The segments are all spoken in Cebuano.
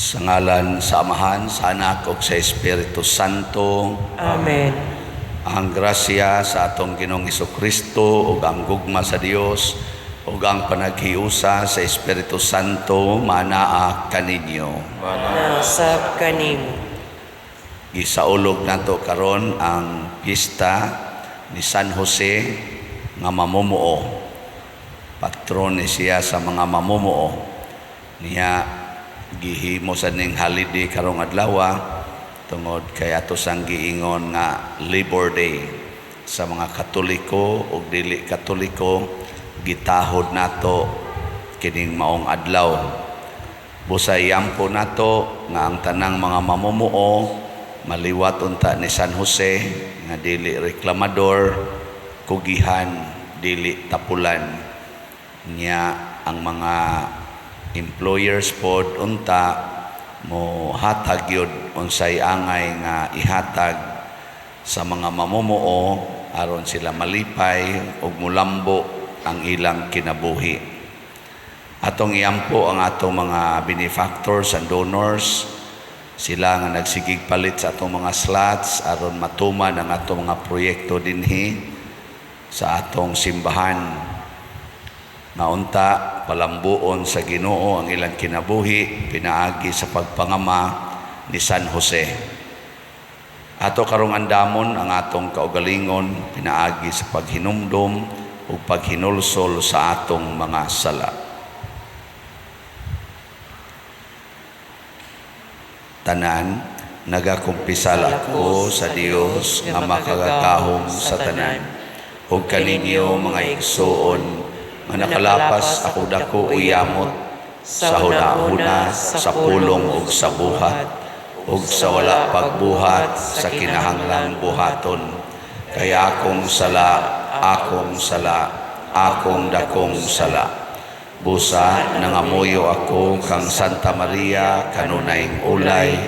Sa ngalan sa Amahan, sa Anak ug sa Espiritu Santo. Amen. Ang grasya sa atong Ginoong Kristo ug ang gugma sa Dios ug ang panaghiusa sa Espiritu Santo manaa kaninyo. Nasab kanimo. Gisaulog nato karon ang pista ni San Jose nga mamumuo. Patron ni siya sa mga mamumuo. Niya gihimo sa ning holiday karong adlaw tungod kay ato sang giingon nga Labor Day sa mga Katoliko ug dili Katoliko, gitahod nato kining maong adlaw. Busa iampo nato nga ang tanang mga mamumuo maliwat unta ni San Jose nga dili reklamador, kugihan, dili tapulan. Niya ang mga employers pod unta mo hatag yun unsay angay nga ihatag sa mga mamumuo aron sila malipay ug mulambo ang ilang kinabuhi. Atong iampo ang atong mga benefactors and donors, sila nga nagsigig palit sa atong mga slots aron matuman ang atong mga proyekto dinhi sa atong simbahan. Nga unta palambuon sa Ginoo ang ilang kinabuhi pinaagi sa pagpangama ni San Jose. Ato karong andamon ang atong kaugalingon pinaagi sa paghinumdom ug paghinulsol sa atong mga sala. Tanan, nagakumpisal ako sa Dios nga makagagahom sa tanan ug kaninyo mga igsuon nga nakalapas ako dako uyamot sa huna-huna, sa pulong ug sa buhat, ug sa wala pagbuhat sa kinahanglang buhaton. Kay akong sala, akong sala, akong dakong sala. Busa nangamuyo ako kang Santa Maria kanunayng ulay,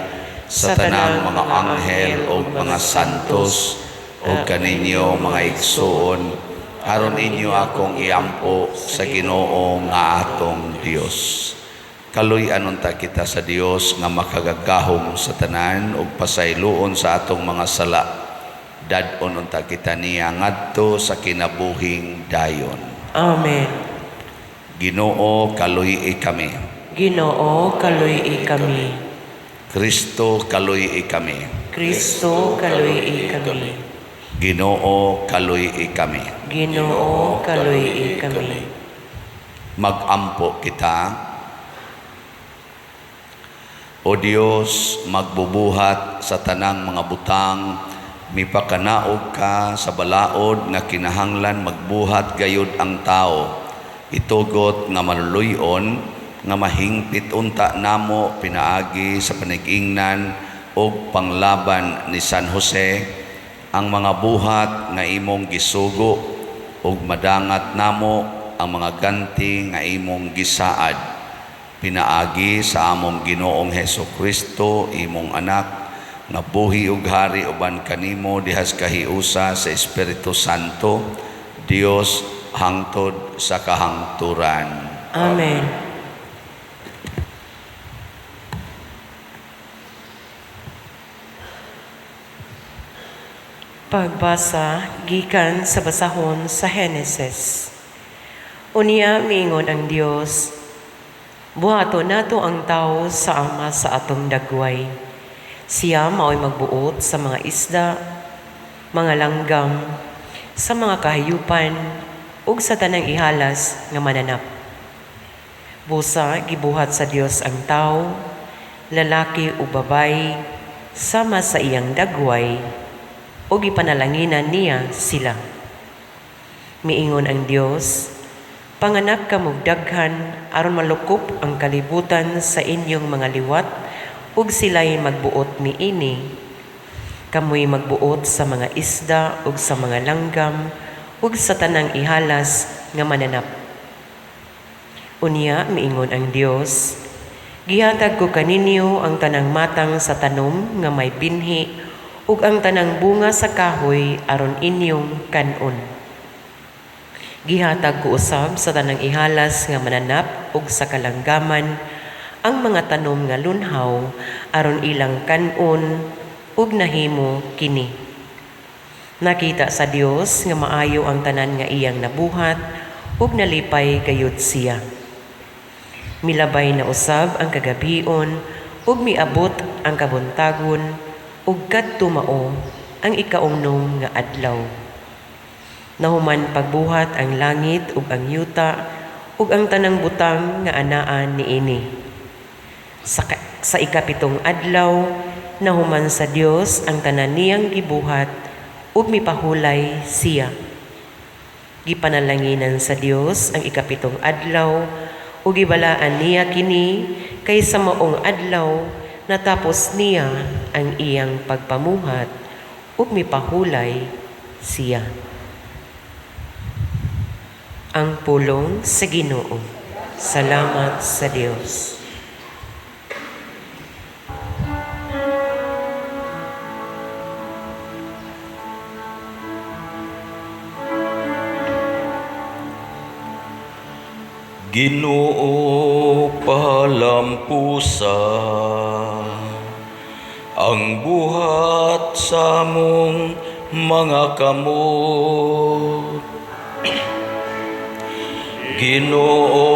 sa tanang mga anghel ug mga santos, ug kaninyo mga igsuon, aron inyo akong iampo sa Ginoo nga atong Dios. Kaluy-an unta kita sa Dios nga makagagahom sa tanan ug pasayloon sa atong mga sala. Dad-on unta kita niya ngadto sa kinabuhing dayon. Amen. Ginoo, kaluy-i kami. Ginoo, kaluy-i kami. Kristo, kaluy-i kami. Kristo, kaluy-i kami. Ginoo, kaluy-i kami. Ginoo, kaluy-i kami. Magampo kita. O Dios, magbubuhat sa tanang mga butang, mipakanaog ka sa balaod nga kinahanglan magbuhat gayud ang tao. Itugot nga maluluy-on nga mahingpit unta namo pinaagi sa panigingnan og panglaban ni San Jose ang mga buhat nga imong gisugo ug madangat namo ang mga ganti nga imong gisaad pinaagi sa among Ginoong Hesus Kristo, imong anak nga buhi ug hari uban kanimo dihas kahiusa sa Espiritu Santo, Dios hangtod sa kahangturan. Amen. Pagbasa gikan sa basahon sa Henesis. Unya miingon ang Dios, buhaton nato ang tawo sa ama sa atong dagway. Siya mao'y magbuot sa mga isda, mga langgam, sa mga kahayupan, ug sa tanang ihalas nga mananap. Busa gibuhat sa Dios ang tawo, lalaki ug babayi, sama sa iyang dagway, ug gipanalanginan niya sila. Miingon ang Dios, panganak kamog daghan aron malukop ang kalibutan sa inyong mga liwat ug sila'y magbuot niini. Kamoy magbuot sa mga isda ug sa mga langgam ug sa tanang ihalas nga mananap. Unya miingon ang Dios, gihatag ko kaninyo ang tanang matang sa tanom nga may binhi ug ang tanang bunga sa kahoy aron inyong kan-on. Gihatag ko usab sa tanang ihalas nga mananap ug sa kalanggaman ang mga tanom nga lunhaw aron ilang kan-on ug nahimo kini. Nakita sa Dios nga maayo ang tanan nga iyang nabuhat ug nalipay gayud siya. Milabay na usab ang kagabion ug miabot ang kabuntagon ug kadto mao ang ikaunom nga adlaw. Nahuman pagbuhat ang langit ug ang yuta ug ang tanang butang nga anaa niini. Sa ikapitong adlaw, nahuman sa Dios ang tanan niyang gibuhat ug mipahulay siya. Gipanalanginan sa Dios ang ikapitong adlaw ug gibalaan niya kini kay sa maong adlaw natapos niya ang iyang pagpamuhat ug mipahulay siya. Ang pulong sa Ginoo. Salamat sa Dios. Ginoo, palampusa ang buhat sa among mga kamot. Ginoo,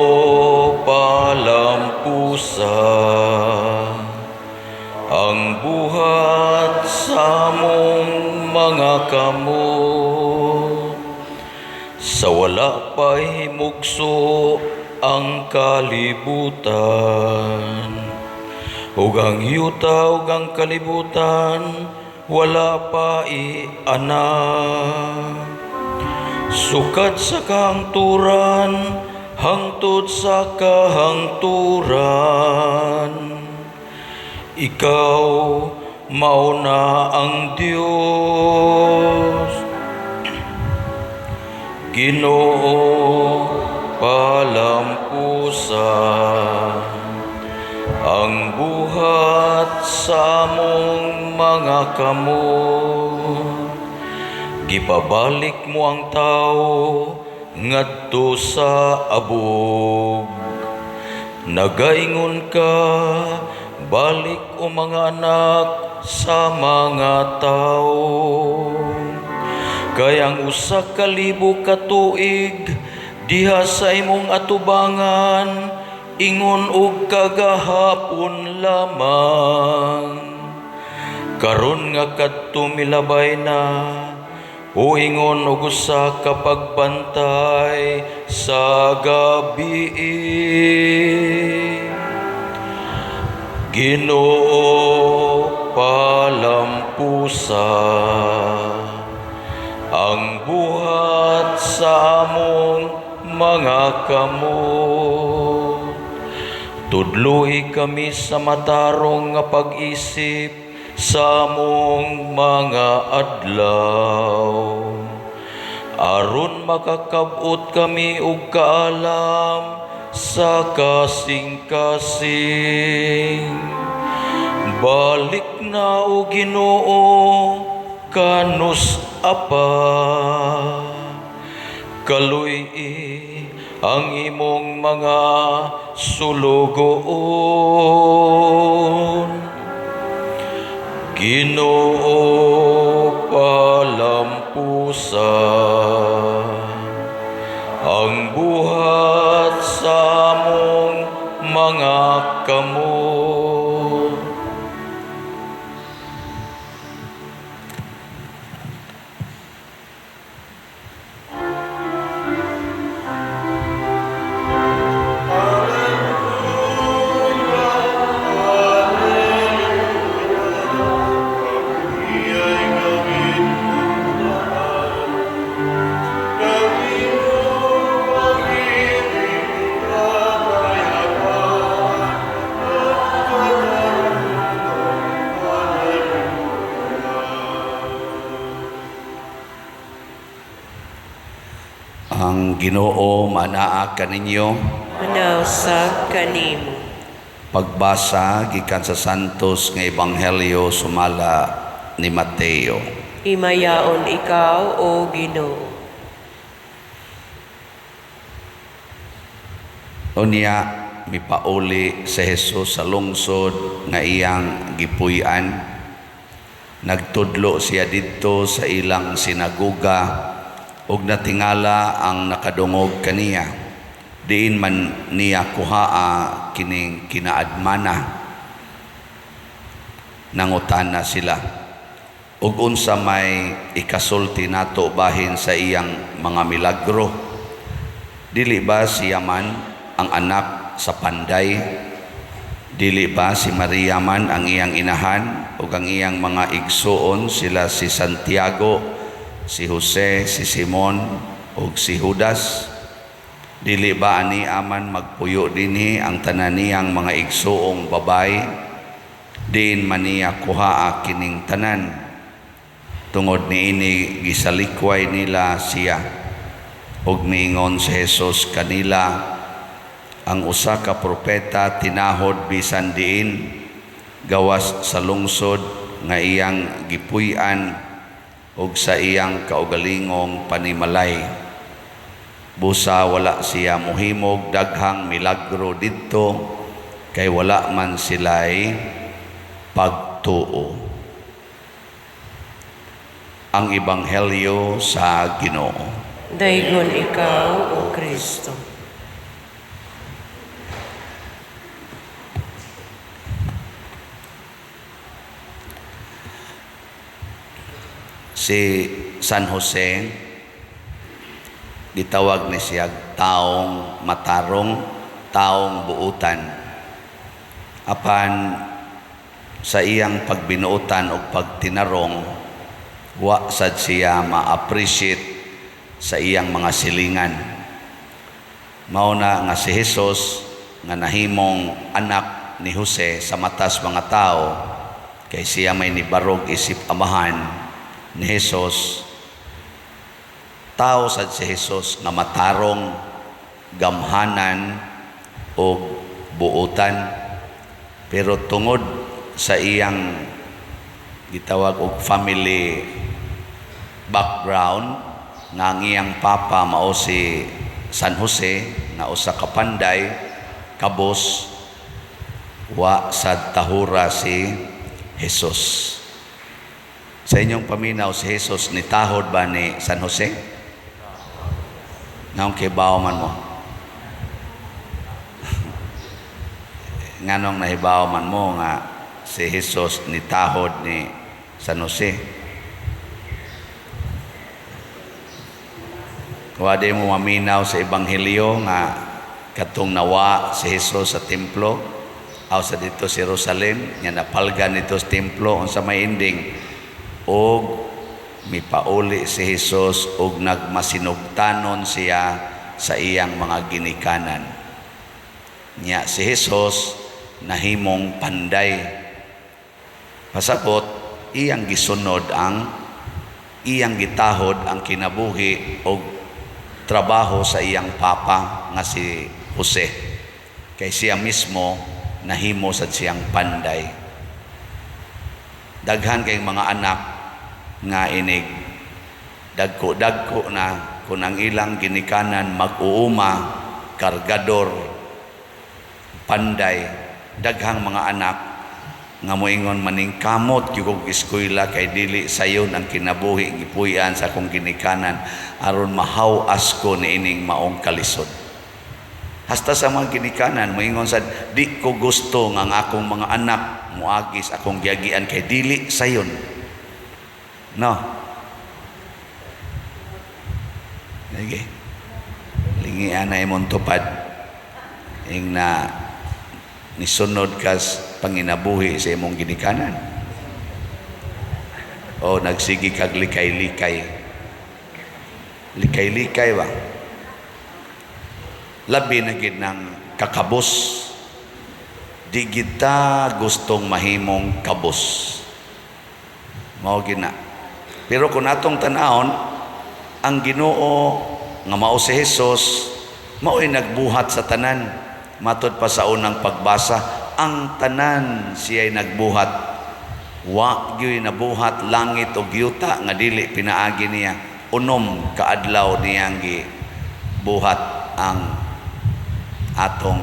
palampusa ang buhat sa among mga kamot. Sa wala pa'y mugso ang kalibutan, ug ang yuta ug ang kalibutan wala pa iana. Sukad sa kahangturan hangtod sa kahangturan, ikaw mao na ang Dios. Ginoo, palampusa ang buhat sa among mga kamot. Gipabalik mo ang tao ngadto sa abog. Nagaingon ka, balik o mga anak sa mga tao. Kay ang 1,000 ka tuig diha sa imong atubangan, ingon og kagahapon lamang. Karon nga kadto milabay na, o ingon og usa ka pagbantay sa gabi. Ginoo, palampusa ang buhat sa among mga kamot. Tudloi kami sa matarong nga pag-isip sa among mga adlaw, aron makakab-ot kami og kaalam sa kasing-kasing. Balik na o Ginoo, kanus apa, kaluy-i ang imong mga sulugoon. Ginoo, palampusa ang buhat sa among mga kamot. Ang Ginoo manaa kaninyo. Manausab kanimo. Pagbasa gikan sa Santos nga Ebanghelyo sumala ni Mateo. Imayaon ikaw, o Ginoo. Unya Mipauli si Jesus sa lungsod nga iyang gipuy-an. Nagtudlo siya didto sa ilang sinagoga ug natingala ang nakadungog kaniya. Diin man niya kuhaa kining kinaadmana? Nangutana sila, "Ug unsa may ikasulti nato bahin sa iyang mga milagro? Dili ba siya man ang anak sa panday? Dili ba si Maria man ang iyang inahan ug ang iyang mga igsuon sila si Santiago, si Jose, si Simon ug si Judas? Dili ba ani aman magpuyo dinhi ang tanan niyang mga igsuong babay? Diin man niya kuhaa kining tanan?" Tungod niini gisalikway nila siya. Ug miingon si Jesus kanila, "Ang usa ka propeta tinahod bisan diin gawas sa lungsod nga iyang gipuy-an ug sa iyang kaugalingong panimalay." Busa wala siya mohimog daghang milagro didto kay wala man sila'y pagtuo. Ang Ebanghelyo sa Ginoo. Daygon ikaw, O Kristo. Si San Jose, gitawag ni siya taong matarong, taong buutan. Apan sa iyang pagbinuutan o pagtinarong, wa sad siya ma-appreciate sa iyang mga silingan. Mao na nga si Jesus nga nahimong anak ni Jose sa matas mga tao, kay siya may nibarog isip amahan ni Jesus. Tao sad si Jesus nga matarong, gamhanan o buutan, pero tungod sa iyang gitawag og family background nga ang iyang papa mao si San Jose nga usa ka panday kabos, wa sad tahura si Jesus. Sa inyong paminaw, si Jesus nitahod ba ni San Jose? Nganong kibaw man mo? Nganong nahibaw man mo nga si Jesus nitahod ni San Jose? Wa di mo maminaw sa Ebanghelyo nga katong nawa si Jesus sa templo aw sa dito sa Jerusalem, nga napalgan nito sa templo, unsa may ending? Og mipauli si Jesus og nagmasinugtanon siya sa iyang mga ginikanan. Nya si Jesus nahimong panday. Pasabot, iyang gisunod ang iyang gitahod ang kinabuhi og trabaho sa iyang papa nga si Jose. Kay siya mismo nahimo sad siyang panday. Daghan kay mga anak nga inig dagko-dagko na kung ang ilang ginikanan mag-uuma, kargador, panday, daghang mga anak nga moingon maning kamot gyud kog eskwela kay dili sayon ang kinabuhi gipuy-an sa akong ginikanan aron mahaw-as ko niining maong kalisod. Hasta sa mga ginikanan moingon sad, di ko gusto nga ang akong mga anak moagi sa akong giagian kay dili sayon. No. Sige. Lingian na imong tupad. Ing na nisunod kas panginabuhi sa imong ginikanan. O nagsige kag likay-likay. Likay-likay ba? Labi na gid ng kakabos. Di kita gustong mahimong kabos. Mao gid na. Pero kung atong tan-awon, ang Ginoo nga mao si Jesus, mao'y nagbuhat sa tanan. Matod pa sa unang pagbasa, ang tanan siya'y nagbuhat. Wa gyuy nabuhat langit ug yuta nga dili pinaagi niya. Unom kaadlaw niyang gibuhat ang atong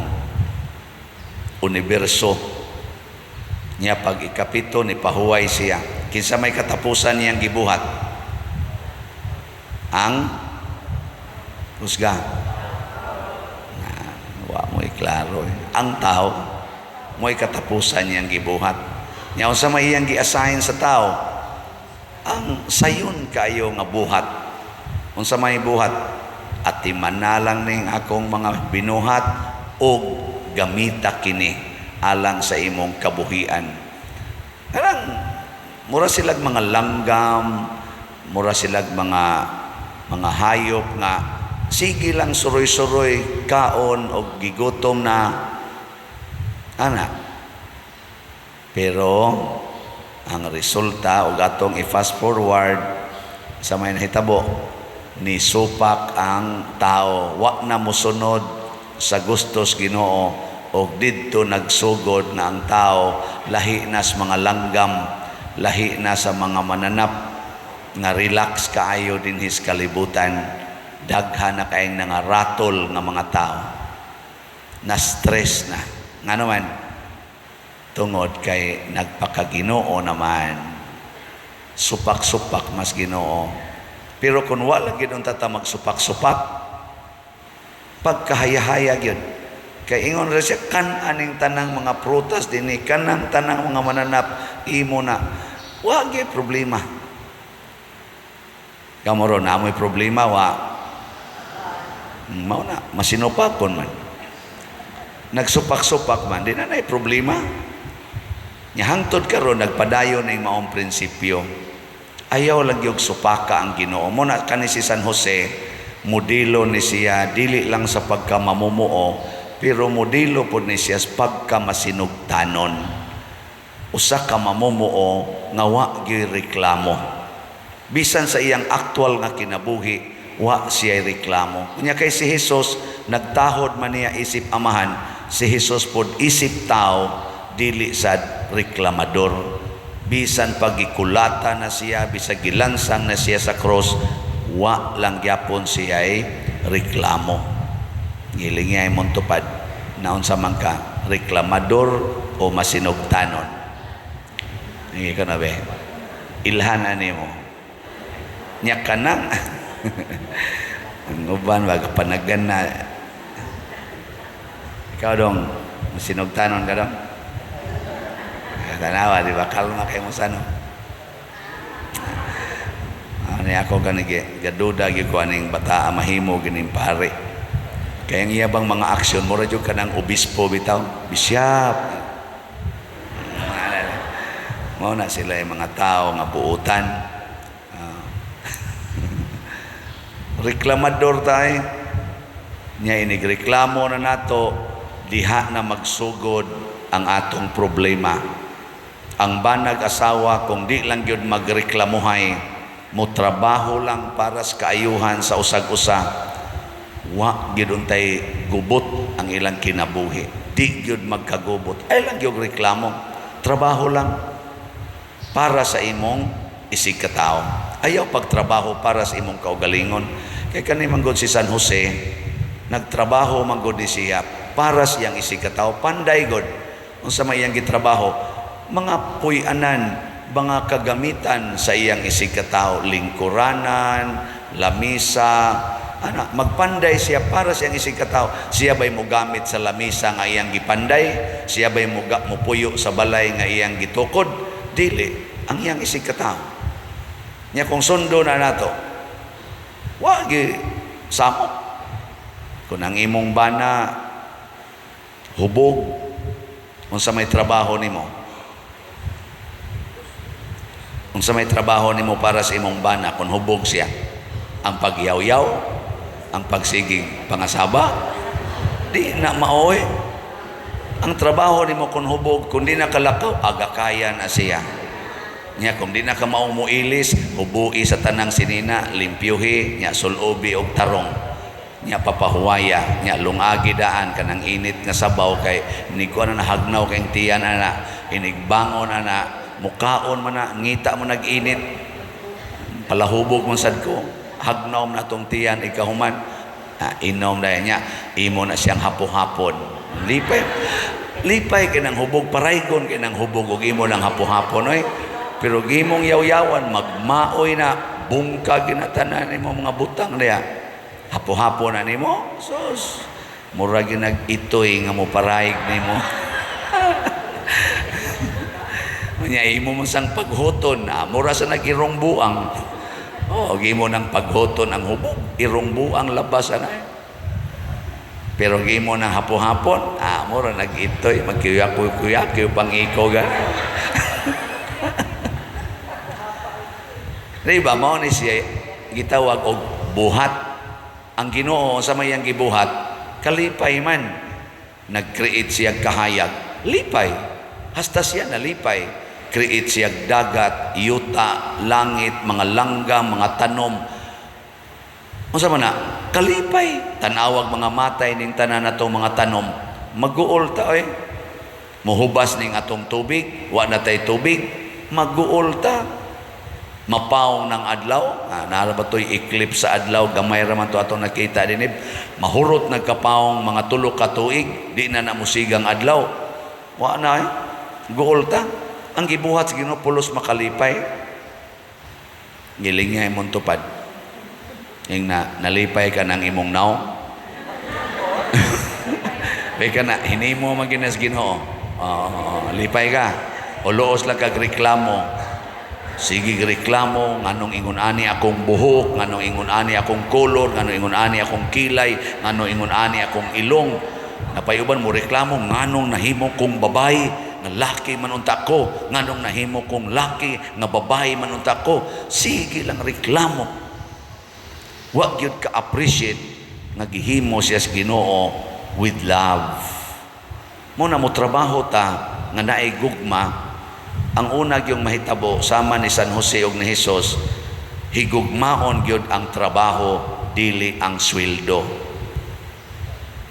Universo. Nya pag ikapito, ni pahuway siya. Kinsa may katapusan niyang gibuhat? Ang husga. Na, wa mo'y klaro eh. Ang tao mo'y katapusan niyang gibuhat. Nya unsa may iyang gi-assign sa tao? Ang sayon kayo nga buhat. Unsa may buhat? Atiman lang ning akong mga binuhat og gamita kini alang sa imong kabuhian. Karang mura silag mga langgam, mura silag mga hayop nga sige lang suroy-suroy kaon og gigutom na ana. Pero ang resulta, og atong i-fast forward sa may nahitabo, ni supak ang tao, wa na mosunod sa gustos Ginoo, og didto nagsugod na ang tao lahi na sa mga langgam, lahi na sa mga mananap nga relax kaayo dinhi sa kalibutan. Daghan na kaayong nangaratol nga mga tao, na stress na. Ngano man? Tungod kay nagpakaginoo naman, supak-supak mas Ginoo. Pero kung wala gyud unta ta magsupak-supak, pagkahaya-haya gyud. Kay ingon ra siya, kan aning tanang mga prutas dinhi, kanang tanang mga mananap, imo na. Wa gyud problema. Kamo ron, amoy problema wa? Mao na masinupakon man. Nagsupak-supak man, di na nay problema. Nya hangtod karon nagpadayon na yung maong prinsipyo. Ayaw lang yung supaka ang Ginoo. Mo na kani si San Jose, modelo ni siya dili lang sa pagkamamumuo, pero modelo pod ni siya sa pagkamasinugtanon. Usa ka mamumuo nga wa gyud reklamo. Bisan sa iyang aktual nga kinabuhi, wa siya reklamo. Unya kay si Jesus nagtahod man niya isip amahan, si Jesus pod isip tao, dili sad reklamador. Bisan pagikulata na siya, bisan gilansang na siya sa cross, wa lang gyapon siya ay reklamo. Giling niya ay montupad naon sa man ka, reklamador o masinugtanon. Hindi ka na be. Ilhan ani mo. Nya kanang ang uban wag panagan na. Ikaw dong, masinugtanon ka dong? Tanawa, di ba? Kalma kayo mo sa ano. Ano ako gani, gaduda gyud ko aning bata mahimo gining pare. Kaya ang iya bang mga aksyon, mura jud ka ng obispo bitaw, bishop. Mao na sila yung mga tao nga buutan. Reklamador tayo. Nya inigreklamo na nato, diha na magsugod ang atong problema. Ang banag asawa, kung di lang gyud magreklamuhay, mo trabaho lang para sa kaayuhan sa usag-usa, wa gyud untay gubot ang ilang kinabuhi. Di gyud magkagubot. Ay lang gyud reklamo. Trabaho lang para sa imong isig katao. Ayaw pagtrabaho para sa imong kaugalingon. Kay kani man gud si San Jose, nagtrabaho man gud ni siya para sa iyang isig katao. Panday gud unsa may iyang gitrabaho, mga puy-anan, mga kagamitan sa iyang isig katao, lingkuranan, lamisa, ana, magpanday siya para sa iyang isig katao. Siya ba'y mogamit sa lamisa nga iyang gipanday? Siya ba'y mupuyo sa balay nga iyang gitukod? Dili, ang iyang isig katao. Nya kung sundo na nato, wagi samok. Kung ang imong bana hubog, unsa may trabaho nimo? Unsa may trabaho nimo para sa imong bana kung hubog siya? Ang pagyaw-yaw, ang pagsigig pangasaba, di na maoy. Ang trabaho nimo kung hubog, kung di na kalakaw, aga kaya na siya. Nya kung di na ka maumuilis, hubui sa tanang sinina, limpyuhi, nya sulubi og tarong. Nya papahuwaya, nya lungagi daan kanang init nga sabaw kay ni ko na nahagnaw kay tiyan ana, inigbangon ana, mukaon man na, ngita mo nag-init. Palahubog man sad ko, hagnaw man atong tiyan ikahuman. Ah, inom dahil niya, imo na siyang hapo-hapon. Lipay. Lipay kay nang hubog, paraygon kay nang hubog ug imo nang hapo-hapon oy. Pero gimong yaw-yawan, magmaoy na bungkag ginatanan nimo mga butang diha. Hapo-hapo na nimo. Sus, mura ginag itoy nga mo parayg nimo. Unya imo man sang paghuton, mura sa nag-irong buang. Oh, gimo nang paghuton ang hubog, irong buang labas ana. Pero gimo nang hapo-hapon, mura nag-itoy, magkuyak-kuyak, pang iko gan. Di ba, mao ni siya gitawag og buhat. Ang Ginoo sa mayang gibuhat, kalipay man. Nag-create siya kahayag, lipay. Hasta siya nalipay. Create siya dagat, yuta, langit, mga langgam, mga tanom. Unsa man na? Kalipay. Tanawag mga matay ning tanan atong mga tanom. Maguol ta oy. Muhubas ning atong tubig, wa na tay tubig, maguol ta. Mapaong ng adlaw, naa ba to'y eclipse sa adlaw, gamay ra man to atong nakita dinib. Mahurot nagkapaong mga tulo ka tuig, di na namusigang adlaw. Wa na eh. Guol ta. Ang gibuhat sa Ginoo pulos makalipay. Giling niya imong tupad. Ing na nalipay ka ng imong naong. Bay ka na hinimo man ginas Ginoo. Oo, lipay ka. O luos lang kag reklamo. Sige reklamo nganong ingon ani akong buhok, nganong ingon ani akong kolor, nganong ingon ani akong kilay, nganong ingon ani akong ilong. Napayuban mo reklamo nganong nahimo kong babae nga laki man unta ko, nganong nahimo kong laki nga babae man unta ko. Sige lang reklamo. Wa gyud ka appreciate nga gihimo siya sa Ginoo with love. Mo na mo trabaho ta nga naay gugma. Ang una gyud mahitabo sama ni San Jose ug ni Jesus, higugmaon gyud ang trabaho dili ang sweldo.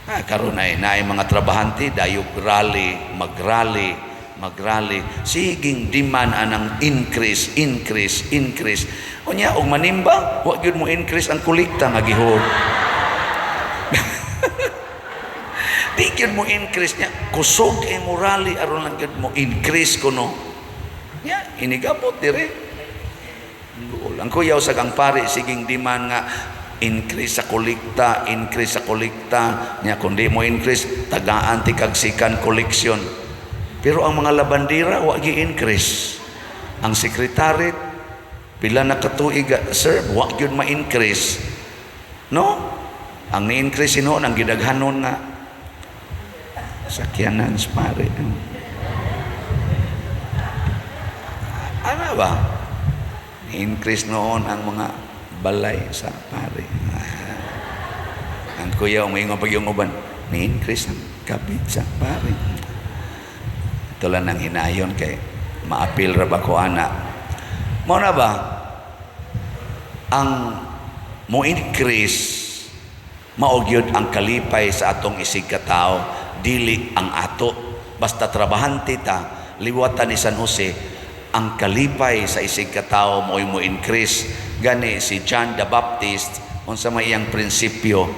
Karon ay naay mga trabahante dayog rally, magrally, magrally, siging demand anang increase, increase, increase. Unya og manimba, wa gyud mo increase ang kolekta nga gihod. Di gyud mo increase niya, kusog kay mo rally aron lang gyud mo increase kuno. Ya, inigabot dire. Ang kuyaw sa kang pare siging demand nga increase sa kolekta, increase sa kolekta. Nya kung di mo increase, tagaan ti kag sikan collection. Pero ang mga labandira wa gi-increase. Ang secretary pila na katuig, sir, wa gyud ma-increase. No? Ang ni-increase hinuon ang gidaghanon nga sakyanan sa pare. Ano ba? Ni-increase noon ang mga balay sa pare. Ang kuya, umingon pag yung uban, ni-increase ang kapit sa pare. Ito lang ang hinayon kay maapil ra ba ko ana. Mao na ba ang mo increase mao gyud ang kalipay sa atong isig katao, dili ang ato. Basta trabahante ta, liwatan ni San Jose, ang kalipay sa isig katao mo'y mo increase. Gani si John the Baptist, unsa may iyang prinsipyo,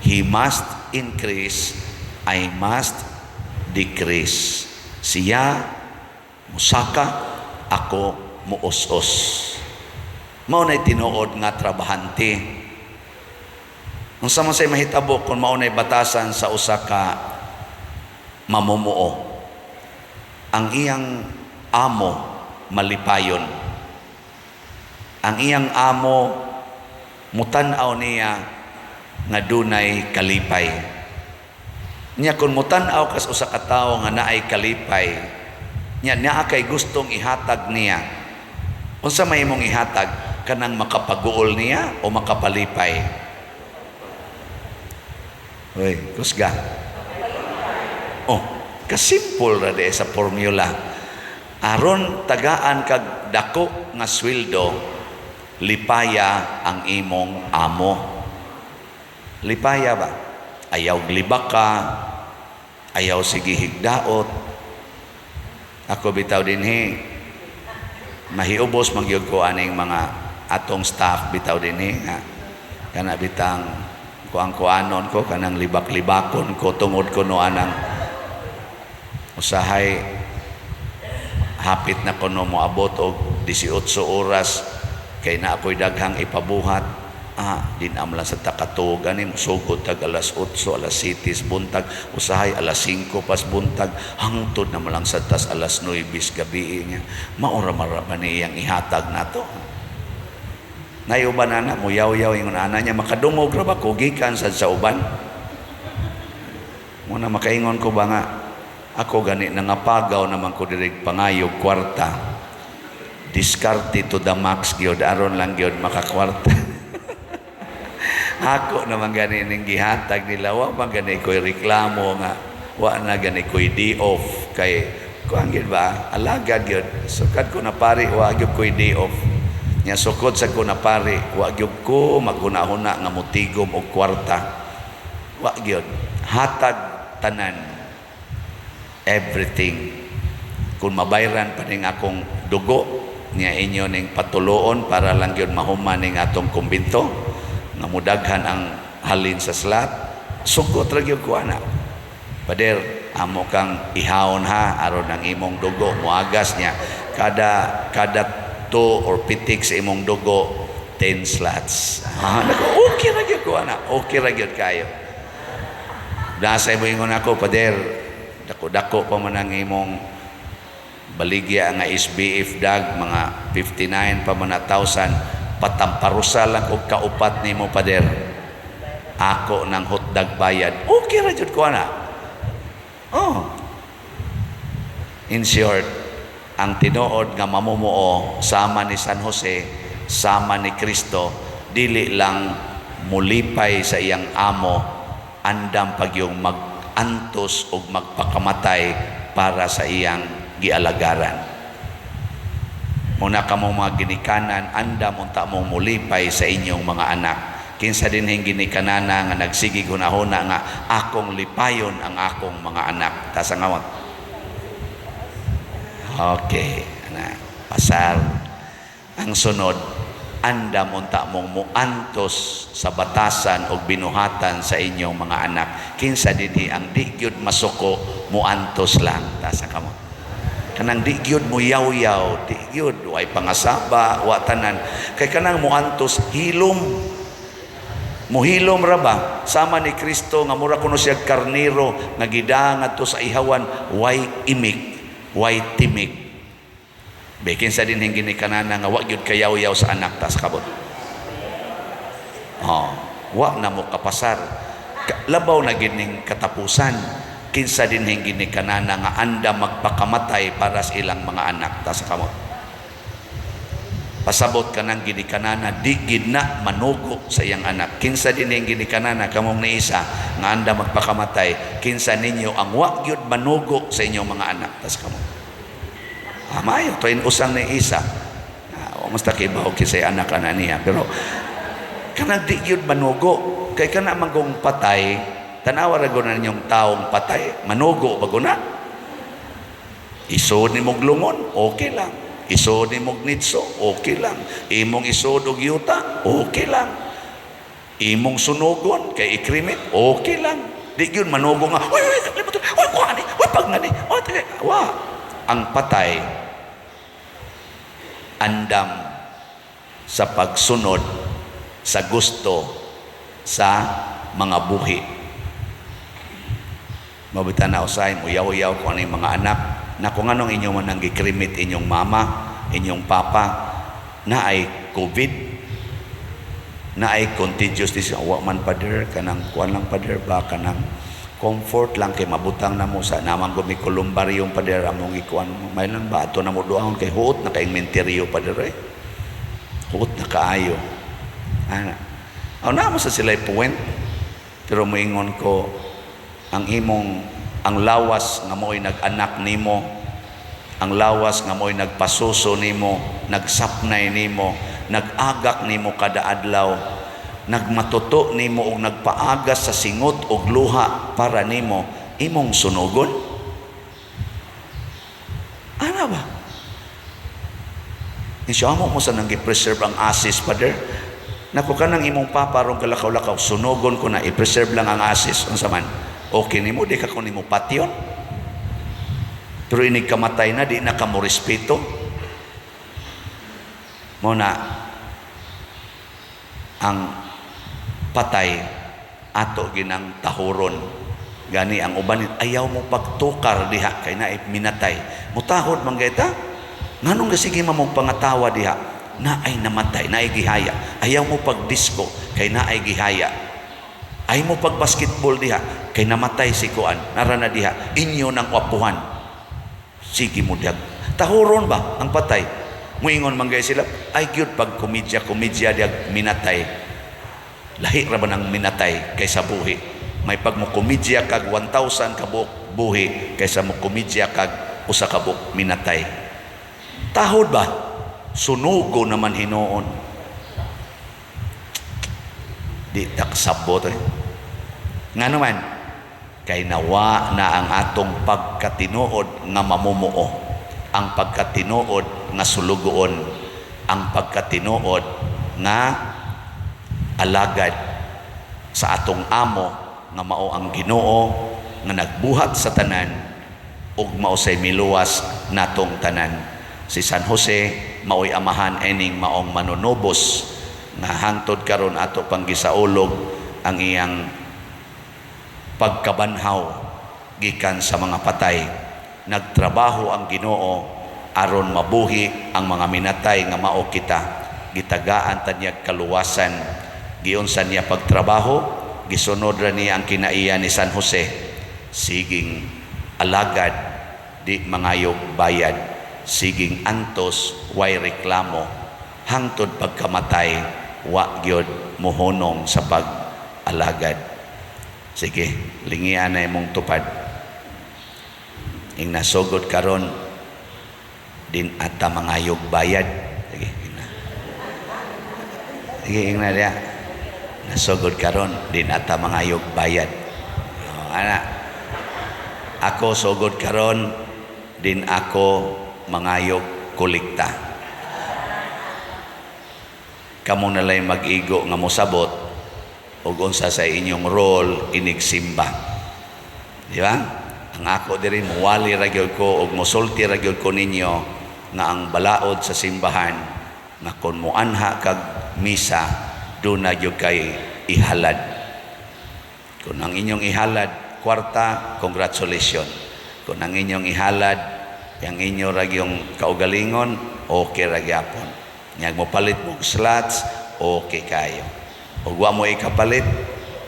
he must increase, I must decrease. Siya musaka, ako muos-os. Mao na'y tinuod nga trabahante. Unsa man say mahitabo kung mao na'y batasan sa usa ka mamumuo? Ang iyang amo malipayon. Ang iyang amo mutan-aw niya nga dunay kalipay. Nya kung mutan-aw kas usa ka tawo nga naay kalipay, nya naa kay gustong ihatag niya. Unsa may imong ihatag? Kanang makapaguol niya o makapalipay? Uy, kusga. Oh, kasimple ra di sa formula. Aron tagaan kag dako nga sweldo, lipaya ang imong amo. Lipaya ba? Ayaw glibak ka, ayaw sige higdaot. Ako bitaw dinhi, mahiubos magyud ko aning mga atong staff bitaw dinhi nga kana bitang kuang-kuanon ko, kanang libak-libakon ko tungod ko no anang Usahay hapit na kuno moabot og 18 oras kay na ako'y daghang ipabuhat. Ah, di na lang sa takatuog ani, musugod tag alas 8, alas 7 buntag, usahay alas 5 pas buntag, hangtod na lang sa tas alas 9 gabi niya. Maura mara ba ni iyang ihatag nato? Nay uban ana muyaw-yaw, ingon ana niya, makadungog ra ba ko gikan sad sa uban. Muna makaingon ko ba nga ako gani nangapagaw naman ko diri pangayog kwarta. Diskarte to the max gyud aron lang gyud makakwarta. Ako naman gani ning gihatag nila, wa man gani ko'y reklamo nga wa na gani ko'y day off kay kuan gyud ba, alagad gyud. Sukad ko na pari, wa gyud ko'y day off. Nya sukod sa ko na pari, wa gyud ko maghuna-huna nga motigom og kwarta. Wa gyud. Hatag tanan. Everything. Kung mabayran pa ning akong dugo niya inyo ning patuloon para lang gyud mahuman ning atong kumbinto nga mudaghan ang halin sa slot, sugot ra gyud ko ana. Pader, amo kang ihawon ha aron ang imong dugo moagas niya kada kada two or pitik sa imong dugo, 10 slots. Ah, nako, okay ra gyud ko ana. Okay ra gyud kayo. Nasa mo ingon ako, "Pader, dako-dako pa man ang imong baligya nga SBF dag, mga 59 pa man na thousand, patamparusa lang og kaupat nimo, pader. Ako ng hotdog bayad." Okay ra jud ko ana. Oh. In short, ang tinuod nga mamumuo sama ni San Jose, sama ni Kristo, dili lang mulipay sa iyang amo, andam pagyong mag-antos o magpakamatay para sa iyang gialagaran. Muna kamo mga ginikanan, andam unta mong mulipay sa inyong mga anak. Kinsa dinhing ginikanana nga nagsigig hunahuna nga akong lipayon ang akong mga anak? Taas ang kamot. Okay, na pasar. Ang sunod, andam unta mong muantos sa batasan o binuhatan sa inyong mga anak. Kinsa dinhi ang di gyud masuko, muantos lang? Taas ang kamot. Kanang di gyud mo yaw-yaw, di gyud, way pangasaba, wa tanan. Kay kanang muantos, hilom. Muhilom ra ba? Sama ni Kristo nga mura kuno siya karniro nga gidanga to sa ihawan, way imik, way timik. Be, kinsa dinhing ginikanana nga wa gyud kayaw-yaw sa anak? Tas kabot. Oh, wa na mo kapasar. Labaw na gid ning katapusan. Kinsa dinhing ginikanana nga anda magpakamatay para sa ilang mga anak? Tas kamot. Pasabot ka ng ginikanana, di gid na manugo sa iyang anak. Kinsa dinhing ginikanana, kamong ni isa, nga anda magpakamatay? Kinsa ninyo ang wa gyud manugo sa inyong mga anak? Tas kamot. Ah, maayo to usang ni isa. Ah, wa mas kibaw kisay anak ana niya, pero kanang di gyud manugo kay kana manggong patay, tanawa ra gud na ninyong taong patay, manugo ba guna? Isod ni mong lungon, okay lang. Isod ni mong nitso, okay lang. Imong isod og yuta, okay lang. Imong sunugon kay i-cremate, okay lang. Di gyud manugo nga, "Uy, uy, kalimutan, uy, kuha ni, uy, pag nga ni, uy, tagay." Wa. Ang patay, andam sa pagsunod sa gusto sa mga buhi. Mabita na usay, muyaw-yaw ko ano yung mga anak, na kung anong inyo man ang gi-cremate inyong mama, inyong papa, na ay COVID, na ay contagious disease. "Wa man, pader, kanang kuan lang, pader ba, kanang comfort lang kay mabutang na mo sa naman gumi columbarium, pader, among ikuan may lang ba ato na mo duahon kay huot na kay menteryo, pader eh. Huot na kaayo." Ana. Aw na mo sa sila point. Pero moingon ko, ang imong ang lawas nga mo'y nag-anak nimo, ang lawas nga mo'y nagpasuso nimo, nagsapnay nimo, nag-agak nimo kada adlaw, nagmatuto nimo og nagpaagas sa singot og luha para nimo, imong sunugon? Ana ba? Insya mo mo sa nang gi-preserve ang ashes, pader. Naku, kanang imong papa rong kalakaw-lakaw, sunugon ko na, i-preserve lang ang ashes. Unsa man? Okay nimo, di ka ko nimo patyon. Pero inig kamatay na, di na ka mo respeto. Mao na ang patay ato ginang tahuron. Gani ang uban ayaw mo pagtukar diha kay naay minatay. Mutahod man ta. Nganong gasige man mo pangatawa diha? Naay namatay, naay gihaya. Ayaw mo pag-disco kay naay gihaya. Ayaw mo pag basketball diha kay namatay si kuan. Nara na diha inyo nang apuhan. Sige mo diha. Tahuron ba ang patay? Muingon man gay sila, ay gyud pag komedya komedya diha minatay. Lahi ra ba nang minatay kaysa buhi? May pag mo komedya kag 1,000 ka buok buhi kaysa mo komedya kag usa ka buok minatay. Tahod ba? Sunugo naman hinuon. Di taksabot eh. Nga naman, kay nawa na ang atong pagkatinuod nga mamumuo, ang pagkatinuod nga sulugoon, ang pagkatinuod nga alagad sa atong amo nga mao ang Ginoo nga nagbuhat sa tanan ug mao say miluwas natong tanan. Si San Jose mao'y amahan ening maong manunubos nga hangtod karon ato pang gisaulog ang iyang pagkabanhaw gikan sa mga patay. Nagtrabaho ang Ginoo aron mabuhi ang mga minatay nga mao kita. Gitagaan ta niya kaluwasan. Giunsa niya pagtrabaho, gisunod ra niya ang kinaiya ni San Jose. Siging alagad, di mangayog bayad. Siging antos, way reklamo. Hangtod pagkamatay, wa gyud mohunong sa pag-alagad. Sige, lingian na imong tupad. Ing nasugod karon din ata mangayog bayad. Sige, ingna. Sige, ingna diya. Nasugod karon din ata mangayog bayad. Oh, ana. Ako sugod karon din ako mangayog kolekta. Kamo nalay mag-igo nga mosabot ug unsa sa inyong role inigsimba. Di ba? Ang ako diri muwali ra gyud ko ug mosulti ra gyud ko ninyo nga ang balaod sa simbahan nga kon moanha kag misa duna gyud kay ihalad. Kung ang inyong ihalad kwarta, congratulations. Kung ang inyong ihalad yang inyo ra gyung kaugalingon, okay ra gyapon. Nya mo palit mo slots, okay kayo. Ug wa mo ikapalit,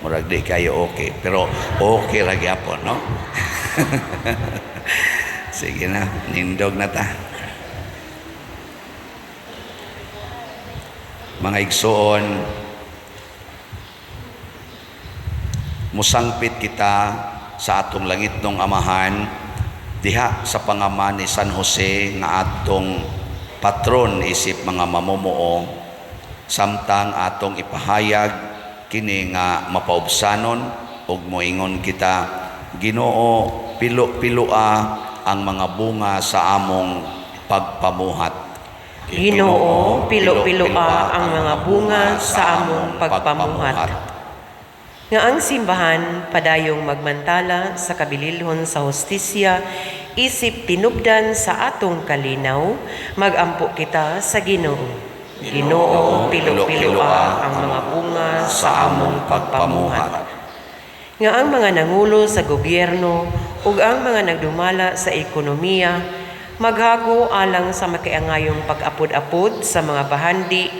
murag di kayo okay. Pero okay ra gyapon, no? Sige na, nindog na ta. Mga igsoon, musangpit kita sa atong langitnong amahan diha sa pangaman ni San Jose nga atong patron isip mga mamumuo, samtang atong ipahayag kini nga mapaubsanon ug moingon kita, Ginoo, pilo-piloa ang mga bunga sa among pagpamuhat. Ginoo, pilo-piloa ang mga bunga sa among pagpamuhat. Nga ang simbahan padayong magmantala sa kabililhon sa hustisya isip tinubdan sa atong kalinaw, magampo kita sa Ginoo. Ginoo, pilo-piloa ang mga bunga sa among pagpamuhat. Nga ang mga nangulo sa gobyerno ug ang mga nagdumala sa ekonomiya maghago alang sa makiangayong pag-apod-apod sa mga bahandi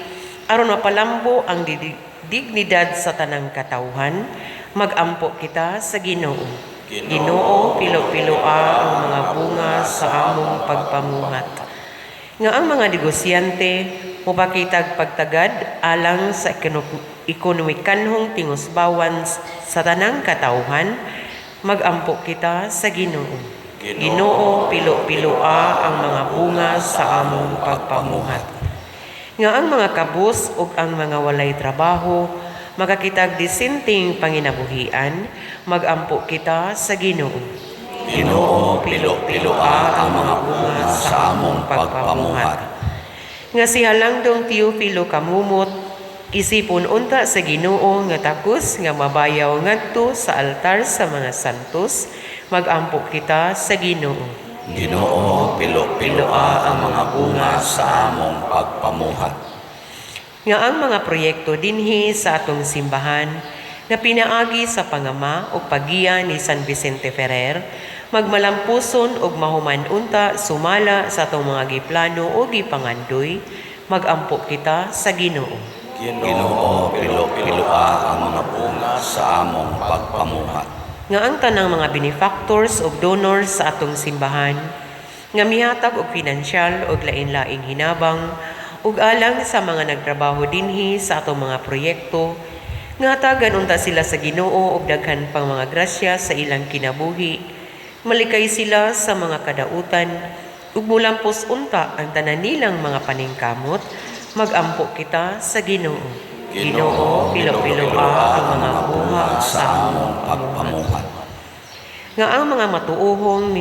aron mapalambo ang dignidad sa tanang katawhan, magampo kita sa Ginoo. Ginoo, pilo-piloa ang mga bunga sa among pagpamuhat. Nga ang mga negosyante mopakitag pagtagad alang sa ekonomikanhong tingusbawan sa tanang katawhan, magampo kita sa Ginoo. Ginoo, pilo-piloa ang mga bunga sa among pagpamuhat. Nga ang mga kabus ug ang mga walay trabaho makakitag disenteng panginabuhian, magampo kita sa Ginoo. Ginoo, pilo-piloa ang mga bunga sa among pagpamuhat. Nga si Halangdong Teofilo Camomot, isipon unta sa Ginoo nga takos nga mabayaw ngadto sa altar sa mga santos, magampo kita sa Ginoo. Ginoo, pilo-piloa ang mga bunga sa among pagpamuhat. Nga ang mga proyekto dinhi sa atong simbahan nga pinaagi sa pangama o paggiya ni San Vicente Ferrer magmalampuson og mahuman unta sumala sa atong mga giplano o gipangandoy, magampo kita sa Ginoo. Ginoo, pilo-piloa ang mga bunga sa among pagpamuhat. Nga ang tanang mga benefactors ug donors sa atong simbahan nga mihatag og pinansyal ug lain-laing hinabang ug alang sa mga nagtrabaho dinhi sa atong mga proyekto, nga hatagan unta sila sa Ginoo og daghan pang mga grasya sa ilang kinabuhi, malikay sila sa mga kadautan ug mulampos unta ang tanan nilang mga paningkamot, magampo kita sa Ginoo. Ginoo, pilo-piloa ang mga bunga sa among pagpamuhat. Nga ang mga matuohong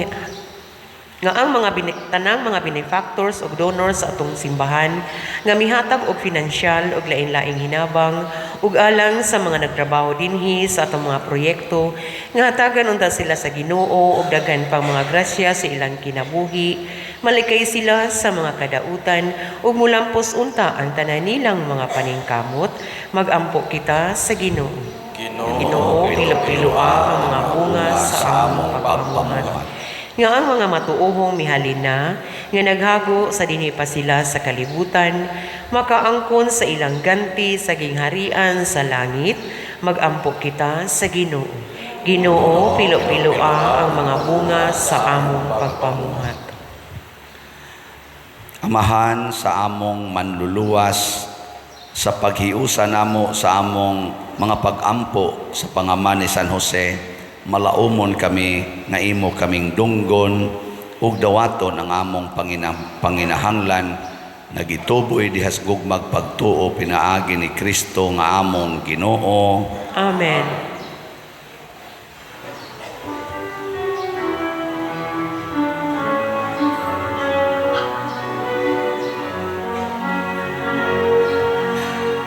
nga ang mga tanang mga benefactors ug donors sa atong simbahan nga mihatag og pinansyal ug lain-laing hinabang ug alang sa mga nagtrabaho dinhi sa atong mga proyekto, nga hatagan unta sila sa Ginoo og daghan pang mga grasya sa ilang kinabuhi, malikay sila sa mga kadautan ug mulampos unta ang tanan nilang mga paningkamot, magampo kita sa Ginoo. Ginoo, pilo-piloa ang mga bunga sa among pagpamuhat. Nga ang mga matuohong mihalin na, nga naghago sa dinhi pa sila sa kalibutan, makaangkon sa ilang ganti sa gingharian sa langit, magampo kita sa Ginoo. Ginoo, pilo-piloa ang mga bunga sa among pagpamuhat. Amahan sa among manluluwas, sa paghiusa namo sa among mga pag-ampo sa pangaman ni San Jose, malaumon kami nga imo kaming dunggon ug dawaton ang among panginahanglan, nagituboy dihas gugmag pagtuo pinaagi ni Kristo nga among Ginoo. Amen.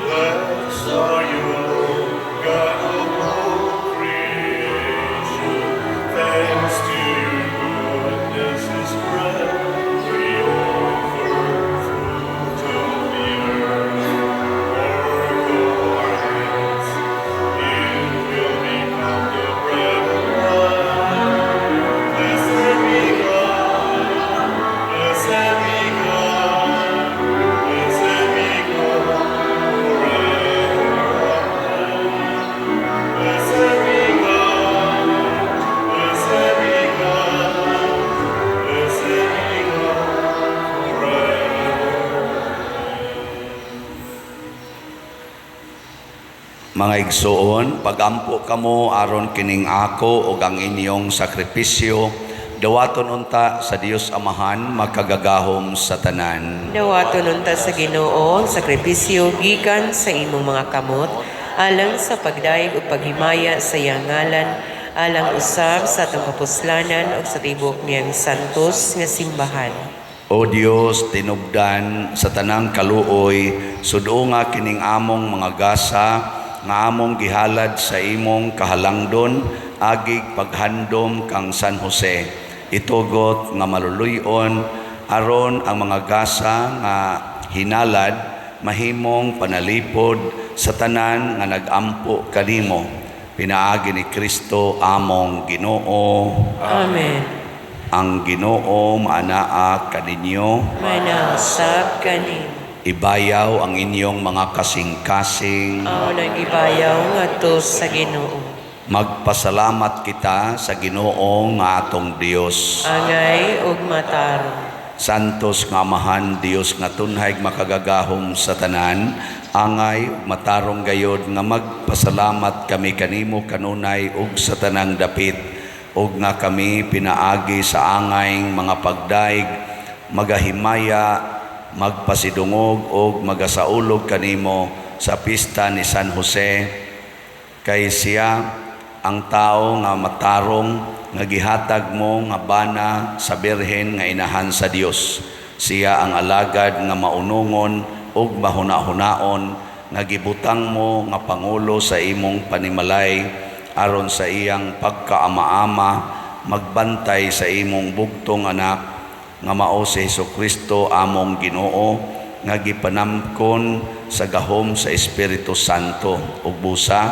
Blessed are you, Lord, God of all creation. Thanks to your goodness is spread, we offer fruit of the earth, work of our hands. It will become the bread of life. Blessed be God, blessed be God, blessed be God forever. Blessed be God, blessed be God, blessed be God forever. Mga igsoon, pagampo kamo aron kining ako ug ang inyong sakripisyo dawaton unta sa Dios Amahan makagagahom sa tanan. Dawaton unta sa Ginoo ang sakripisyo gikan sa imong mga kamot alang sa pagdayeg ug paghimaya sa iyang ngalan, alang usab sa atong kapuslanan ug sa tibuok niyang santos nga simbahan. O Dios, tinubdan sa tanang kaluoy, suduonga kining among mga gasa nga among gihalad sa imong kahalangdon agig paghandom kang San Jose. Itugot nga maluluy-on aron ang mga gasa nga hinalad mahimong panalipod sa tanan nga nagampo kanimo. Pinaagi ni Kristo among Ginoo. Amen. Ang Ginoo maanaa kaninyo. Manausab kanimo. Ibayaw ang inyong mga kasing-kasing. Amo nang ibayaw ngadto sa Ginoo. Magpasalamat kita sa Ginoo nga atong Dios. Angay ug matarong. Santos nga Amahan, Dios nga tunhay makagagahom sa tanan, angay ug matarong gayod nga magpasalamat kami kanimo kanunay ug sa tanang dapit, ug nga kami pinaagi sa angay mga pagdaig, magahimaya, magpasidungog ug magasaulog kanimo sa pista ni San Jose, kay siya ang tao nga matarong nga gihatag mo nga bana sa birhen nga inahan sa Dios. Siya ang alagad nga maunungon ug mahuna-hunaon nga gibutang mo nga pangulo sa imong panimalay aron sa iyang pagkaama-ama magbantay sa imong bugtong anak nga mao si Hesukristo among Ginoo, nga gipanamkon sa gahom sa Espiritu Santo ug busa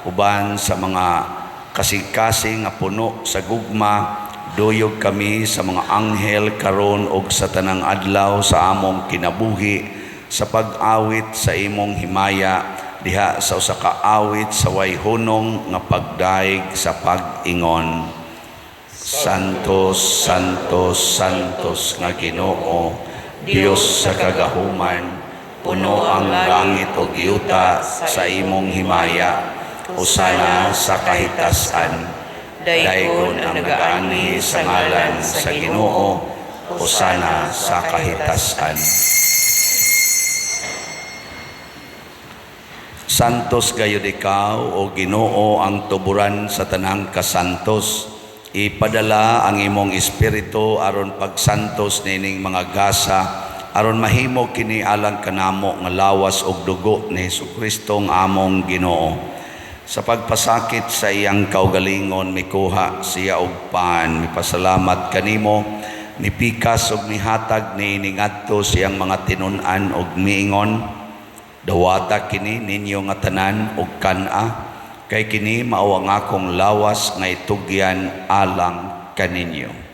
uban sa mga kasing-kasing nga puno sa gugma. Duyog kami sa mga anghel karon ug sa tanang adlaw sa among kinabuhi sa pag-awit sa imong himaya diha sa usa ka awit sa way hunong nga pagdaig sa pag-ingon. Santos, Santos, Santos nga Ginoo, Dios sa kagahuman, puno ang langit ug yuta sa imong himaya. Hosana sa kahitasan. Daygon ang nagaanhi sa ngalan sa Ginoo. Hosana sa kahitasan. Santos gayud ikaw, o Ginoo, ang tuburan sa tanang kasantos. Ipadala ang imong espiritu aron pagsantos nining mga gasa, aron mahimo kini alang kanamo nga lawas ug dugo ni Hesukristo nga among Ginoo. Sa pagpasakit sa iyang kaugalingon, mikuha siya og pan, mipasalamat kanimo, mipikas ug mihatag niini ngadto sa iyang mga tinun-an ug miingon, "Dawata kini ninyo nga tanan ug kan-a, kay kini mao ang akong lawas nga itugyan alang kaninyo."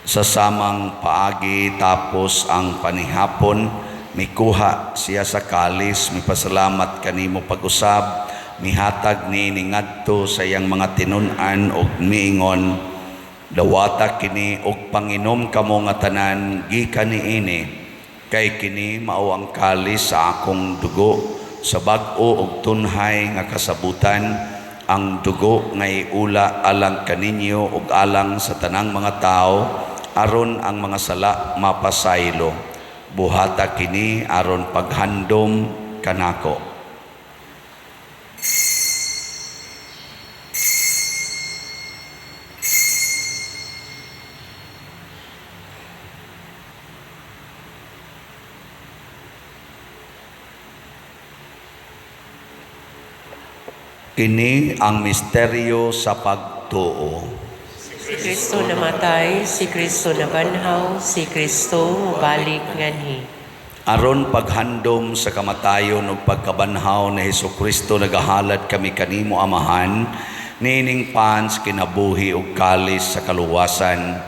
Sa samang paagi tapos ang panihapon, mikuha siya sa kalis, mipasalamat kanimo pag-usab, mihatag niini ngadto sa iyang mga tinun-an ug miingon, "Dawata kini ug panginom kamo nga tanan gikan niini, kay kini mao ang kalis sa akong dugo sa bag-o ug tunhay nga kasabutan, ang dugo nga iula alang kaninyo ug alang sa tanang mga tawo aron ang mga sala mapasaylo. Buhata kini aron paghandom kanako." Kini ang misteryo sa pagtuo. Si Kristo namatay, si Kristo nabanhaw, si Kristo mobalik nganhi. Aron paghandom sa kamatayon ug pagkabanhaw ni Hesukristo, nagahalad kami kanimo, Amahan, niining pan sa kinabuhi ug kalis sa kaluwasan.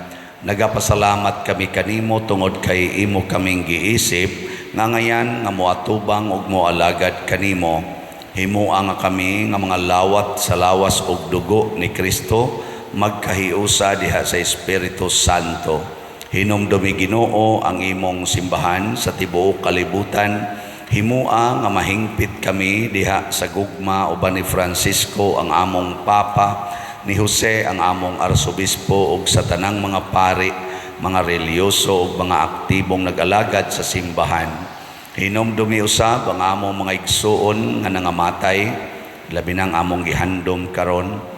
Nagapasalamat kami kanimo tungod kay imo kaming giisip nga ngayan nga moatubang ug moalagad kanimo. Himoa nga kami nga mga lawat sa lawas ug dugo ni Kristo magkahiusa diha sa Espiritu Santo. Hinumdumi, Ginoo, ang imong simbahan sa tibuok kalibutan. Himoa nga mahingpit kami diha sa gugma uban ni Francisco ang among Papa, ni Jose ang among Arsobispo ug sa tanang mga pari, mga relihiyoso ug mga aktibong nag-alagad sa simbahan. Hinumdumi usab ang among mga igsuon nga nangamatay, labi nang among gihandom karon.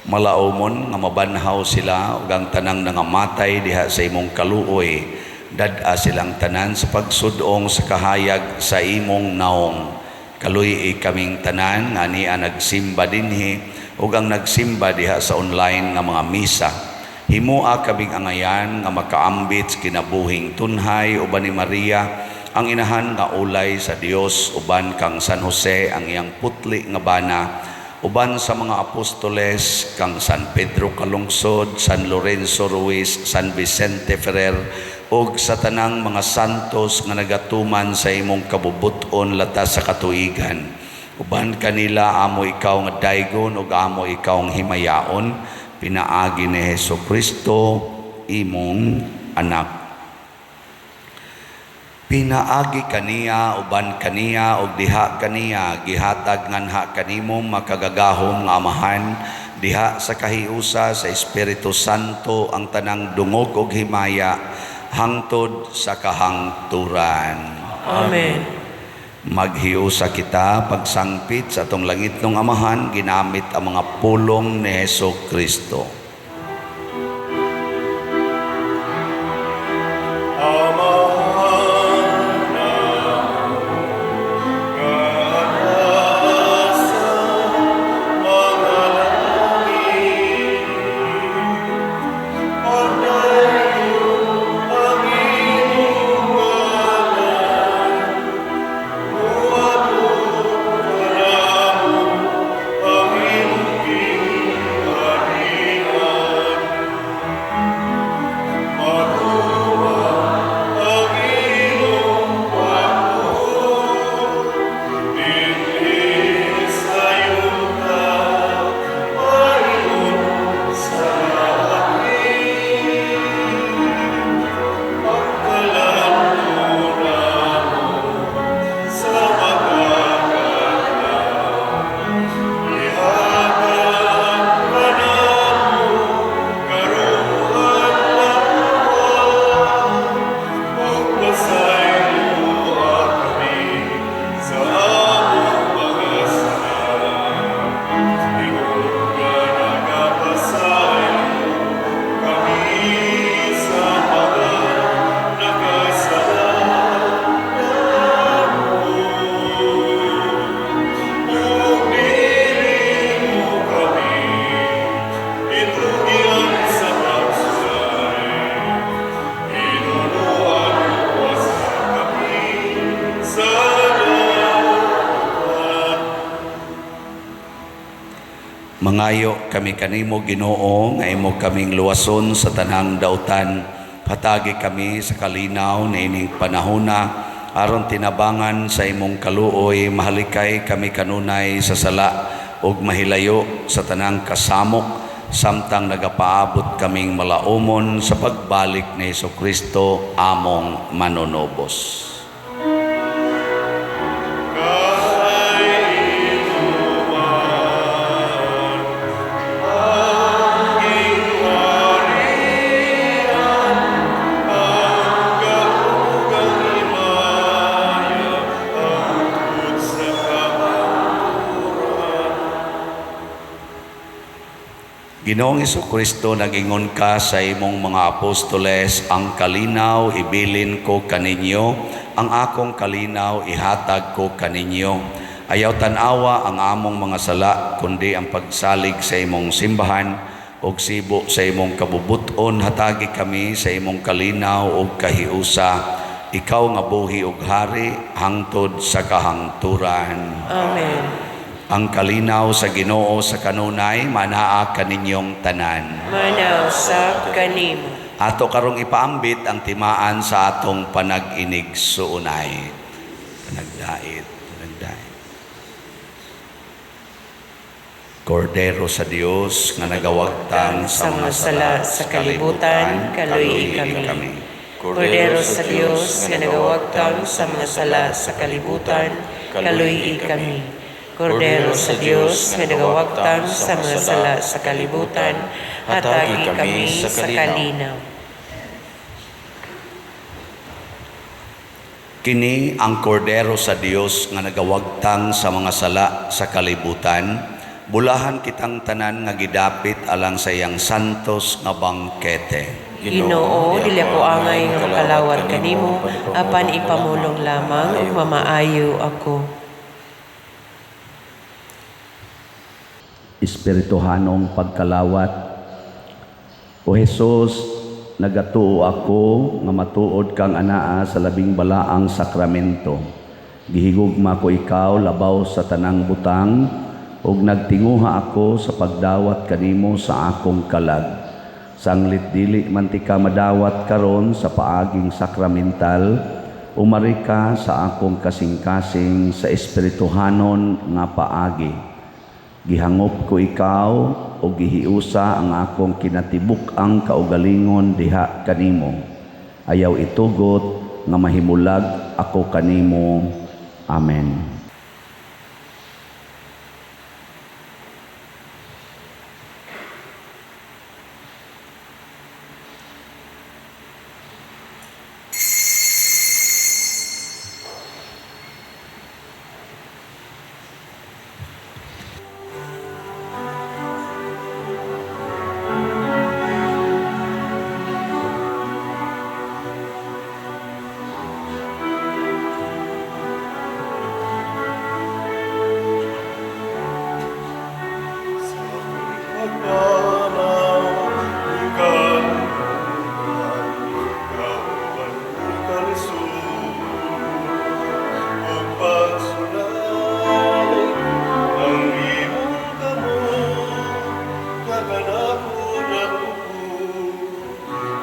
Malaumon nga mabanhaw sila ug ang tanang nangamatay diha sa imong kaluoy. Dad-a silang tanan sa pagsudong sa kahayag sa imong naong. Kaluy-i kaming tanan nga ania nagsimba dinhi ug ang nagsimba diha sa online nga mga misa. Himoa kaming angayan nga makaambit sa kinabuhing tunhay uban ni Maria ang inahan nga ulay sa Dios, uban kang San Jose ang iyang putli nga bana, uban sa mga apostoles kang San Pedro Calungsod, San Lorenzo Ruiz, San Vicente Ferrer ug sa tanang mga santos nga nagatuman sa imong kabubut-on latas sa katuigan. Uban kanila amo ikaw nga daygon ug amo ikaw ang himayaon pinaagi ni Hesukristo imong anak. Pinaagi kaniya, uban kaniya ug diha kaniya, gihatag nganha kanimo makagagahom nga Amahan diha sa kahiusa sa Espiritu Santo ang tanang dungog ug himaya hangtod sa kahangturan. Amen. Maghiusa kita pagsangpit sa atong langitnong Amahan ginamit ang mga pulong ni Hesu Kristo. Mangayo kami kanimo, Ginoo, nga imo kaming luwason sa tanang dautan. Hatagi kami sa kalinaw niining panahona aron tinabangan sa imong kaluoy mahalikay kami kanunay sa sala ug mahilayo sa tanang kasamok samtang nagapaabot kaming malaumon sa pagbalik ni Kristo among manunubos. Kay inuman ang gingharian, ang gahom ug himaya, hangtod sa kahangturan. Ginoong Kristo, nagingon ka sa imong mga apostoles, "Ang kalinaw ibilin ko kaninyo, ang akong kalinaw ihatag ko kaninyo." Ayaw tan-awa ang among mga sala, kundi ang pagsalig sa imong simbahan, ug sibo sa imong kabubuton, hatagi kami sa imong kalinaw ug kahiusa. Ikaw nga buhi ug hari hangtod sa kahangturan. Amen. Ang kalinaw sa Ginoo sa kanunay manaa kaninyong tanan. Manaa usab kanimo. Ato karong ipaambit ang timaan sa atong panag-inigsuonay. Panagdait, panagdait. Kordero sa Dios nga nagawagtang sa mga sala sa kalibutan, kaluy kami. Kordero sa Dios nga nagawagtang sa mga sala sa kalibutan, kaluy kami. Kordero sa Dios nga nagawagtang sa mga sala sa kalibutan, hatagi kami sa kalinaw. Kini ang kordero sa Dios nga nagawagtang sa mga sala sa kalibutan. Bulahan kitang tanan nga gidapit alang sa iyang santos nga bangkete. Ginoo, dili ako angay nga makalawat kanimo, apan ipamulong lamang ug mamaayo ako. Espirituhanong pagkalawat. O Jesus, nagatuo ako nga matuod kang anaa sa labing balaang sakramento. Gihigugma ko ikaw labaw sa tanang butang ug nagtinguha ako sa pagdawat kanimo sa akong kalag. Sanglit dili man tika madawat karon sa paaging sakramental, umari ka sa akong kasing-kasing sa espirituhanon nga paagi. Gihangop ko ikaw o gihiusa ang akong kinatibuk-ang kaugalingon diha kanimo. Ayaw itugot nga mahimulag ako kanimo. Amen. Sa pagpanaw, kalungkutan, kauban kalisod, ug pagsulay ang imong kamot, nga kanako nagtukod,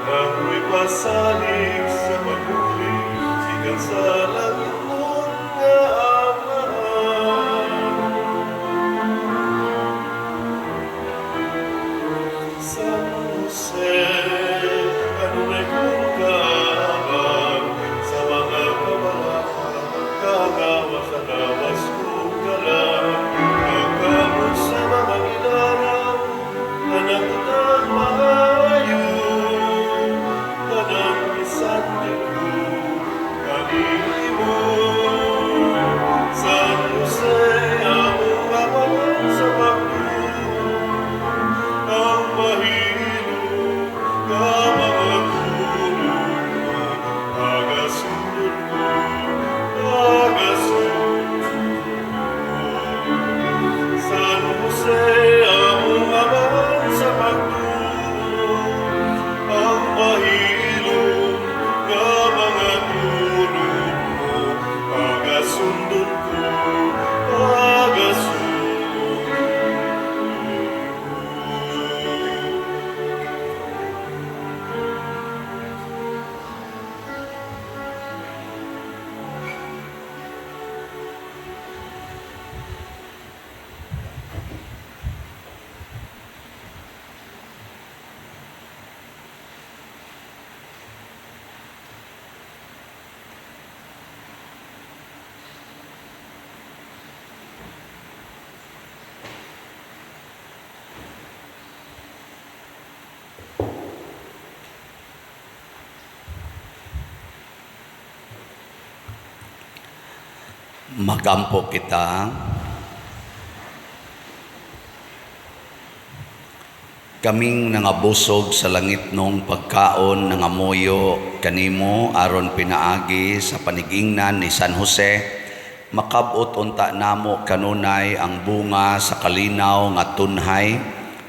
ako'y pasalig sa pagbulig, gikan sa langitnon nga Amahan. San Jose, kanunay kong kaabang sa mga kabalaka, kaagawa sa lawas kong kalag, pagkamot sa mga inaraw, panagutang maayo, tanang isandig ko kanimo. San Jose, among amahan sa pagtuo, ang mahilo nga mga tulong mo, tagasundon ko, tagasundon ko. San Jose, among amahan sa pagtuo, ang mahilo nga mga tulong mo, tagasundon ko, tagasundon ko. Magampo kita. Kaming nangabusog sa langitnong pagkaon, nangamuyo kanimo aron pinaagi sa panigingnan ni San Jose makab-ot unta namo kanunay ang bunga sa kalinaw nga tunhay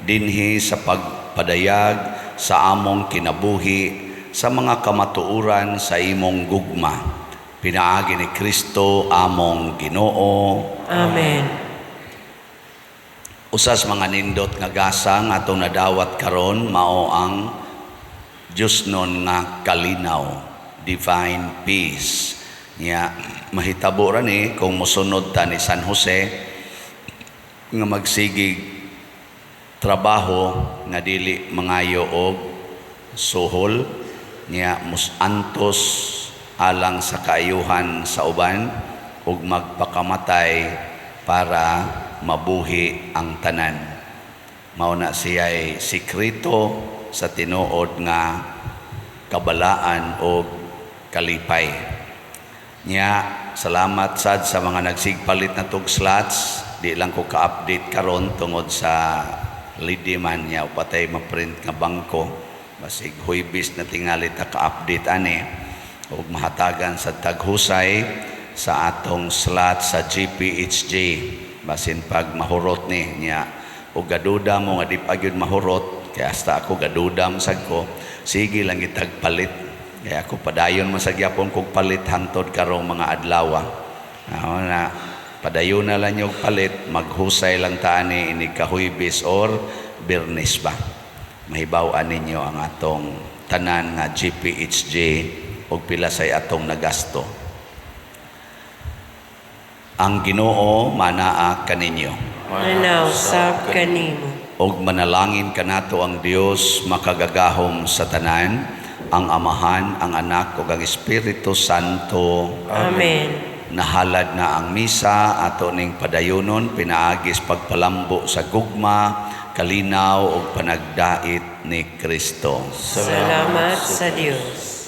dinhi sa pagpadayag sa among kinabuhi sa mga kamatuoran sa imong gugma, pinaagi ni Kristo among Ginoo. Amen. Usas mga nindot nga gasa nga atong nadawat karon mao ang Diyosnon nga kalinaw, divine peace. Nya mahitabo ra ni kung mosunod ta ni San Jose nga magsigig trabaho nga dili mangayo og suhol, nya mus-antos alang sa kaayuhan sa uban ug magpakamatay para mabuhi ang tanan. Mao na siya'y sikreto sa tinuod nga kabalaan og kalipay. Nya salamat sad sa mga nagsigpalit na tug slots. Di lang ko ka-update karon tungod sa Lidiman niya patay ma-print nga bangko. Basig Huybis na tingali ta ka-update ani ug mahatagan sa taghusay sa atong slot sa GPHJ, basin pag mahurot ni niya ug gaduda mo nga di pa gyud mahurot, kay hasta ako gaduda man sad ko, sige lang gitag palit, kay ako padayon man sa gyapon kog palit hantod karong mga adlaw. Na padayon na lang yung palit, maghusay lang ta ani inig kahuybis or Biyernes ba, mahibaw-an ninyo ang atong tanan nga GPHJ ug pila say atong nagasto. Ang Ginoo manaa kaninyo. Manaa usab kanimo. Ug manalangin kanato ang Dios makagagahom sa tanan, ang Amahan, ang Anak ug ang Espiritu Santo. Amen. Nahalad na ang misa, ato ning padayonon pinaagis pagpalambo sa gugma, kalinaw ug panagdait ni Kristo. Salamat sa Dios.